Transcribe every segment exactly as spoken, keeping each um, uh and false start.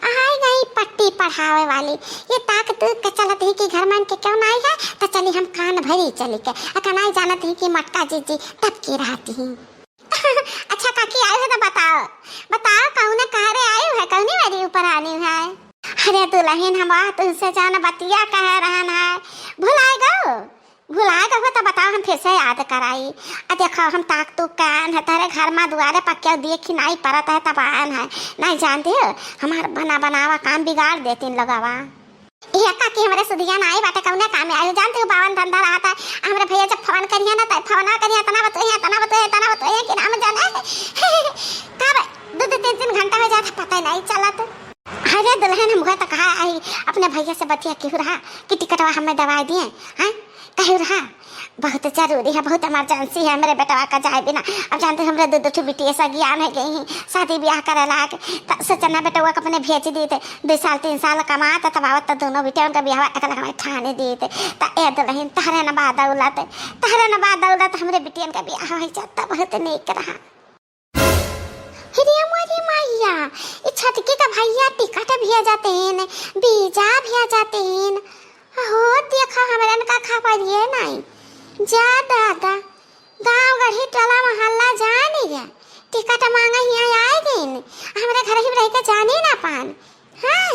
आई गई पट्टी पढ़ावे वाली। ये ताक तूक के चलत ही कि घर मान के क्यों ना आई है, तो चली हम कान भरी चली के। अका नाई जानत ही कि मटका जीजी टपकी रहती ही। अच्छा काकी, आयो है तो बताओ, बताओ कौने कहरे आयो है, कौनी मेरी ऊपर आनी है? अरे दुलहिन, हम तुमसे जान बतिया कह रहन है, भुलाए गो? भुलाए गो तो बताओ, हम फिर से याद कराई। आ देखो, हम ताक तूक के आन है, तारे घर मा दुआरे पक्के दिए कि नाई परत है, तब आन है। नाई जानती हो, हमार बना बनावा काम बिगाड़ देतीन लगावा। ए काकी, हमरे सुधिया नाई बाटे, कौने काम में आयो? जानते हो, बावन धंधा रहत है। हमरे भैया जब फोन करिए ना, तब फोन करिए, इतना बतोए, इतना बतोए, इतना बतोए कि नाम जाने। कब दो दो तीन तीन घंटा हो जाता, पता ही नहीं चलत। अरे दुलहिन, हम हुआ तो कहा आई, अपने भैया से बतिया केहू रहा कि टिकटवा हमें दवाई दिए, हाँ, केहू रहा। बहुत जरूरी है, बहुत इमरजेंसी है, मेरे बेटवा का जाए बिना। अब जानते, हमरे दो दो ठो बिटिया सगियान है गई हैं, शादी ब्याह करे लाग। त सोचना बेटवा के अपने भेज दीते, दो साल तीन साल कमात, तब आवत त दोनों बिटिया उनका ब्याह एक लगा में ठाने दीते। त ए दुलहिन, तहरे न बा दौलत, तहरे न बा दौलत, हमरे बिटियन का ब्याह हो जाता, बहुत नीक रहा। अरे मोरी मैया, ई छोटकी का भैया टिकट भेजतीन, वीजा भेजतीन। हो देखा, हमरन का खबर ये नहीं। जा दादा, गाँव गढ़ी टोला मोहल्ला जानी है, टिकट मांगा हियाँ आए गईन, हमरे घर ही रह के जानी ना पान। हाँ,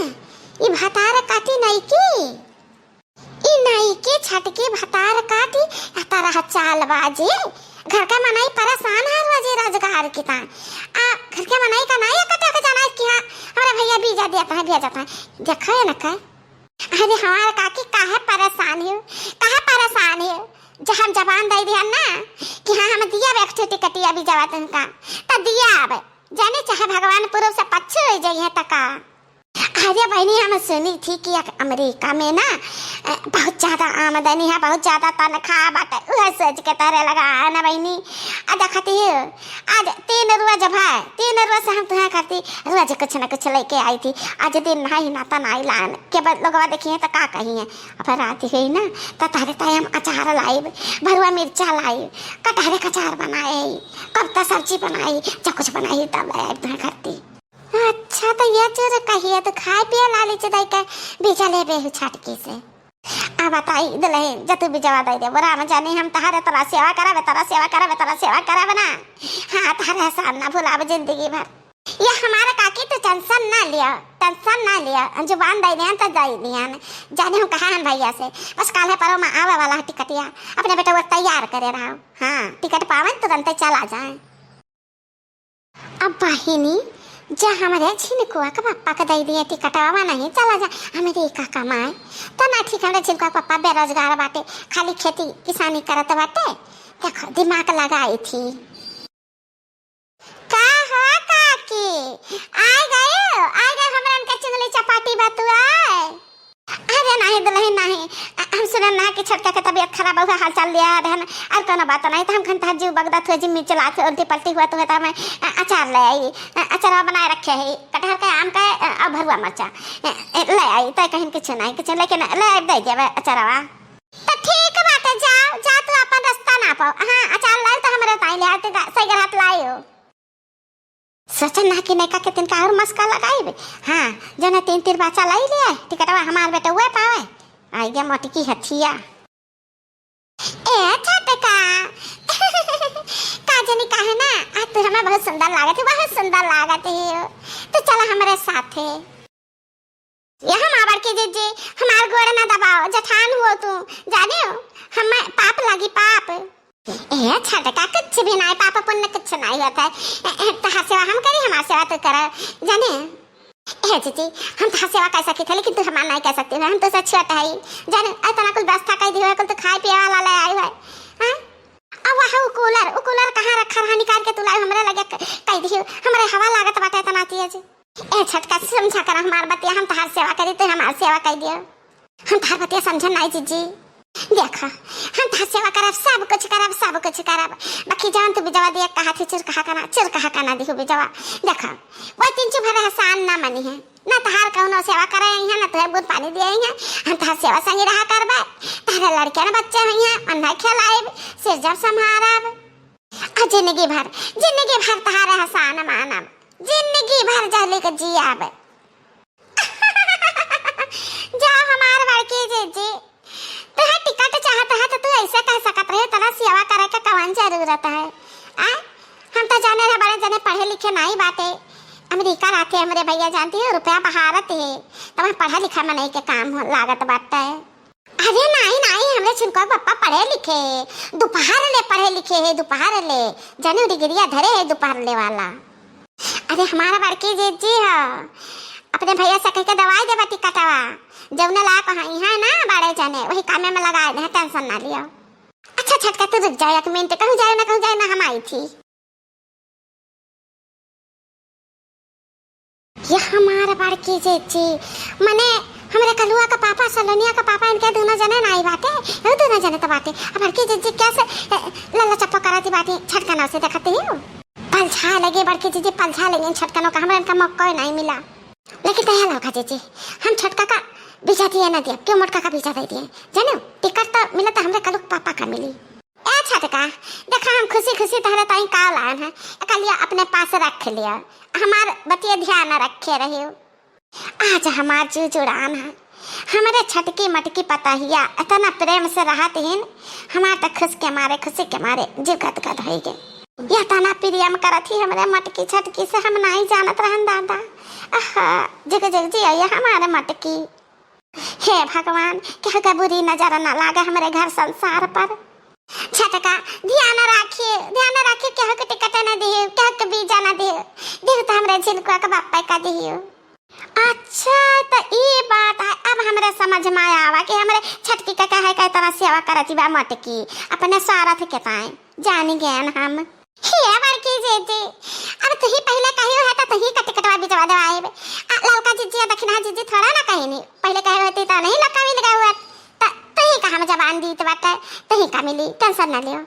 ई भतार काटी नहीं की। ई नाई के छटके भतार काटी, आ तरह चालबाजी। घर के मनई परेशान है रोजी रोजगार की तान। आ घर के मनई का नाई कटा के जाना है कि हाँ, हमारे भैया वीजा देता है, भेजता है। देखो ये न का। अरे हमारे काकी काहे परेशान हो, काहे परेशान हो? जब हम जबान दे दिया ना कि हाँ, हम दिया अब एक ठो टिकटिया वीजा तुमका, त दिया अब। जाने चाहे भगवान पूरब से पच्छे हो जाइए त का। अरे बहिनी, हम सुनी थी कि अक-, अमेरिका में ना, अ, बहुत ज्यादा आमदनी है, बहुत ज्यादा तनख्वाह बाटे, उहे सोच के तहरे लगा है ना बहिनी। आ देखती हो, आज तीन रोज भाई, तीन रोज से हम तुहे करती, रोज कुछ न कुछ लेके आई थी। आज दिन नहीं ना त नाई लान के बाद लोगवा देखिए त का कहिए। अब रात हुई ना, त तहरे ताई हम अचार लाइब, भरुआ मिर्चा लाइब, कटहरे का अचार बनाए, कब त सब्जी बनाई, जब कुछ बनाई तब ले आइब तुहे करती। अच्छा, त ये चोर कहिए त खाए पिए लालच दे के वीजा लेबे हु छटकी से। आ बताई दुलहिन, जब तू वीजवा दे देबो, राम जाने हम तहरे तरह सेवा करबे, तरह सेवा करबे, तरह सेवा करबे ना। हाँ, तहरे एहसान ना भुलाब जिंदगी भर। ये हमारे काकी, तू tension ना लिया, tension ना लिया, जुबान दे दिया तो दे दिया। जाने हम कहा हन भैया से, बस काल्हे परो में आवे वाला है टिकटिया, अपने बेटवा तैयार करे रहो। हाँ, टिकट पावन तुरंत चला जाए। अब बहिनी, जा हमरे झिनकुआ के पप्पा के दे दिए टिकटवा, नहीं चला जा अमेरिका कमाए। त ना ठीक, हमरे झिनकुआ के पप्पा बेरोजगार बाटे, खाली खेती किसानी करत बाटे। देखो, दिमाग लगाई थी। का हो काकी, आ गए, आ गए हमरन के चुंगली चपाटी बतुआए। अरे नाही दुलहिन नाही, अ-, हम सुनन ना कि छोटका के तबियत खराब हुआ, हाल चाल लिया रहन, और कोनो बात नहीं, त हम खन तहार जीव बगदत हुए, जिम्मी चलात हुए, उल्टी पल्टी हुआ तो है, त हम, अ, अचार ले आई, अ, अचारवा बनाए रखे है, कटहर के, आम के, अ, और भरुआ मरचा, अ, अ, ले आई, त कहीं कुछ नहीं, कुछ लेकिन ले आई, दे देवे अचारवा। त ठीक बाटे, जाओ, जा तू अपन रास्ता ना पाओ, हाँ, अचार लाए त हमरे ताई ले, आते सही हाथ लाए हो। सोचन ना कि नैका के तिनका और मस्का लगाइबे। हाँ, जने तीन तीन बाचा लाई ले, टिकटवा हमार बेटउए पावे। आई गे मोटकी हथिया। ए छोटका, का जनी काहे ना, आज तू हमें बहुत सुंदर लागत है, बहुत सुंदर लागत है। तू चला हमरे साथे। ये हम आवर के जीजी, हमार गोड़ ना दबाओ, जठान हो तू, जाने हो, हमें पाप लागी, पाप। ए छोटका, कुछ भी नाई, पाप पुण्य कुछ नाई होता है। ए, ए, तहार सेवा हम करी, हमार सेवा तू कर, जाने। ए जीजी, हम तहार सेवा कर सकी थे, लेकिन तू हमार नाई कर सकती हो, हम तो सच होता है, जाने। इतना कुल व्यवस्था कर दी हो, कुल तो खाए पिए वाला ले आई है, हाँ? अब वह उ कूलर, उ कूलर कहाँ रखा रहा, निकाल के तू लाई, हमरे लगे क-, कह दी, हमरे हवा लागत बाटे इतना तेज। ए छोटका, समझा करा हमार बतिया, हम तहार सेवा करी, तू हमार सेवा कर दियो। हम तहार बतिया समझन नाई जीजी। देखा, हम तहार सेवा करब, सब कुछ करब, सब कुछ करब। बाकी जवन तू बिजवा दिया कहा थी, चुर कहा कना, चुर कहा कना दिहु बिजवा। देखा, वो तीन चुभर एहसान ना मनी है, ना तहार कौनो सेवा करे आई है, ना तुहे बूंद पानी दिए आई है। हम तहार सेवा संगी रहा करबे, तहरे लड़के न बच्चे हुई हैं, उन्हें खिलाइब, सिर जब संभारब। आ जिंदगी भर, जिंदगी भर तहार एहसान मानब। जिंदगी भर जहली के जियाब। जीजी, तोहार टिकट चाहत है तो तू ऐसे कह सकत रहे, तोरा सेवा करे के कवन जरूरत है? आ? हम तो जाने रहे बड़े जने पढ़े लिखे नाई बाटे, अमेरिका रहते हमरे भैया जानती है, रुपया बहारत है, तब पढ़ा लिखा मनई के काम हो, लागत बाटे। अरे नाई, नाई, हमरे छिनकवा के पप्पा पढ़े लिखे, दोपहर ले पढ़े लिखे है, दोपहर ले, जने डिग्रिया धरे है दोपहर ले वाला। अरे हमारा बड़की जीजी है, अपने भैया से कह के दवाई देबा टिकटवा, जौने लायक है, यहाँ ना बड़े जने, वही कामे में लगाए दे, tension ना लियो। अच्छा छोटका, तू रुक जाए एक मिनट, कहूँ जाए ना, कहूँ जाए ना, हम आई थी। ये हमार बड़की जीजी, मने हमरे कलुआ का पापा, सलोनिया का पापा, इनके दोनों जने नाई बाटे, ये दोनों जने तो बाटे। अब बड़की जीजी कैसे, ए, लल्ला चप्पा कराती बाटी, छटकनों से देखती हूँ। पलछा लगे बड़की जीजी, पलछा लगे छटकनों का, हमरा इनका मौका ही नाई मिला। लेकिन तैयार लौका जीजी, हम छटका का बीजा दिए ना दिया, क्यों मोटका का बीजा दे दिए, जानो? टिकट तो मिला तो हमरे कलुआ का पापा का मिली। ए छटका, देखा हम खुशी खुशी तहरे ताई का लायन है, एकलिया अपने पास रख लिया, हमार बतिया ध्यान रखे रहियो। आज हमार जीव जुड़ान है, हमरे छटकी मटकी पतहिया इतना प्रेम से रहत हिन, हमार त खुश के मारे, खुशी के मारे जीव गदगद होइ गए। यह तना प्रेम करत ही हमरे मटकी छटकी से, हम नाई जानत रहन दादा। आहा, जग जग जिया ये हमारे मटकी। हे भगवान, केहू के बुरी नजर ना लागे हमरे घर संसार पर। छटका, ध्यान राखिए, ध्यान राखिए, केहू के टिकट न दिए, केहू के बीजा न दिए, दिए तो हमरे झिनकुआ के बापा का दिए। अच्छा, तो ई बात है, अब हमरे समझ में आवा कि हमरे छटकी का काहे का इतना सेवा करत बा मटकी, अपने स्वार्थ के ताई। जानी गयन हम। हे बड़की जीजी, अब तुही पहिले कही है तो तुही का टिकटवा बिजवा देवाइब। आ ललका जीजी या दक्षिणा जीजी थोड़ा ना कही नहीं, पहिले कहे होती तो नहीं लौका मिल गया हुआ, तो तुही का हम जबान दीत बाटे, तुही का मिली, tension ना लियो।